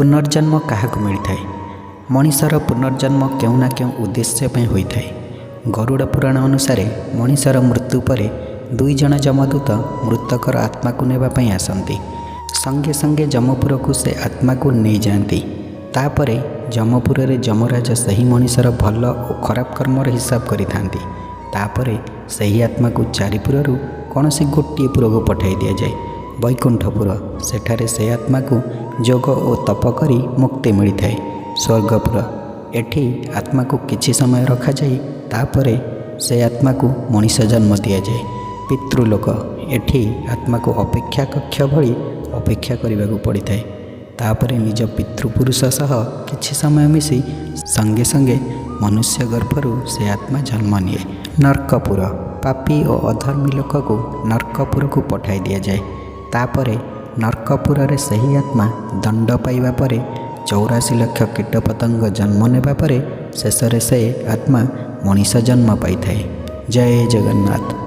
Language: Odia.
ପୁନର୍ଜନ୍ମ କାହାକୁ ମିଳିଥାଏ? ମଣିଷର ପୁନର୍ଜନ୍ମ କେଉଁ ନା କେଉଁ ଉଦ୍ଦେଶ୍ୟ ପାଇଁ ହୋଇଥାଏ। ଗରୁଡ଼ ପୁରାଣ ଅନୁସାରେ ମଣିଷର ମୃତ୍ୟୁ ପରେ ଦୁଇଜଣ ଯମଦୂତ ମୃତକର ଆତ୍ମାକୁ ନେବା ପାଇଁ ଆସନ୍ତି। ସଙ୍ଗେ ସଙ୍ଗେ ଯମପୁରକୁ ସେ ଆତ୍ମାକୁ ନେଇଯାଆନ୍ତି। ତାପରେ ଯମପୁରରେ ଯମରାଜ ସେହି ମଣିଷର ଭଲ ଓ ଖରାପ କର୍ମର ହିସାବ କରିଥାନ୍ତି। ତାପରେ ସେହି ଆତ୍ମାକୁ ଚାରିପୁରରୁ କୌଣସି ଗୋଟିଏ ପୁରକୁ ପଠାଇ ଦିଆଯାଏ। ବୈକୁଣ୍ଠପୁର, ସେଠାରେ ସେ ଆତ୍ମାକୁ ଯୋଗ ଓ ତପ କରି ମୁକ୍ତି ମିଳିଥାଏ। ସ୍ୱର୍ଗପୁର, ଏଠି ଆତ୍ମାକୁ କିଛି ସମୟ ରଖାଯାଇ ତାପରେ ସେ ଆତ୍ମାକୁ ମଣିଷ ଜନ୍ମ ଦିଆଯାଏ। ପିତୃଲୋକ, ଏଠି ଆତ୍ମାକୁ ଅପେକ୍ଷା କକ୍ଷ ଭଳି ଅପେକ୍ଷା କରିବାକୁ ପଡ଼ିଥାଏ। ତାପରେ ନିଜ ପିତୃପୁରୁଷ ସହ କିଛି ସମୟ ମିଶି ସଙ୍ଗେ ସଙ୍ଗେ ମନୁଷ୍ୟ ଗର୍ଭରୁ ସେ ଆତ୍ମା ଜନ୍ମ ନିଏ। ନର୍କପୁର, ପାପୀ ଓ ଅଧର୍ମୀ ଲୋକକୁ ନର୍କପୁରକୁ ପଠାଇ ଦିଆଯାଏ। ତାପରେ ନର୍କପୁରରେ ସେହି ଆତ୍ମା ଦଣ୍ଡ ପାଇବା ପରେ 84 ଲକ୍ଷ କୀଟପତଙ୍ଗ ଜନ୍ମ ନେବା ପରେ ଶେଷରେ ସେ ଆତ୍ମା ମଣିଷ ଜନ୍ମ ପାଇଥାଏ। ଜୟ ଜଗନ୍ନାଥ।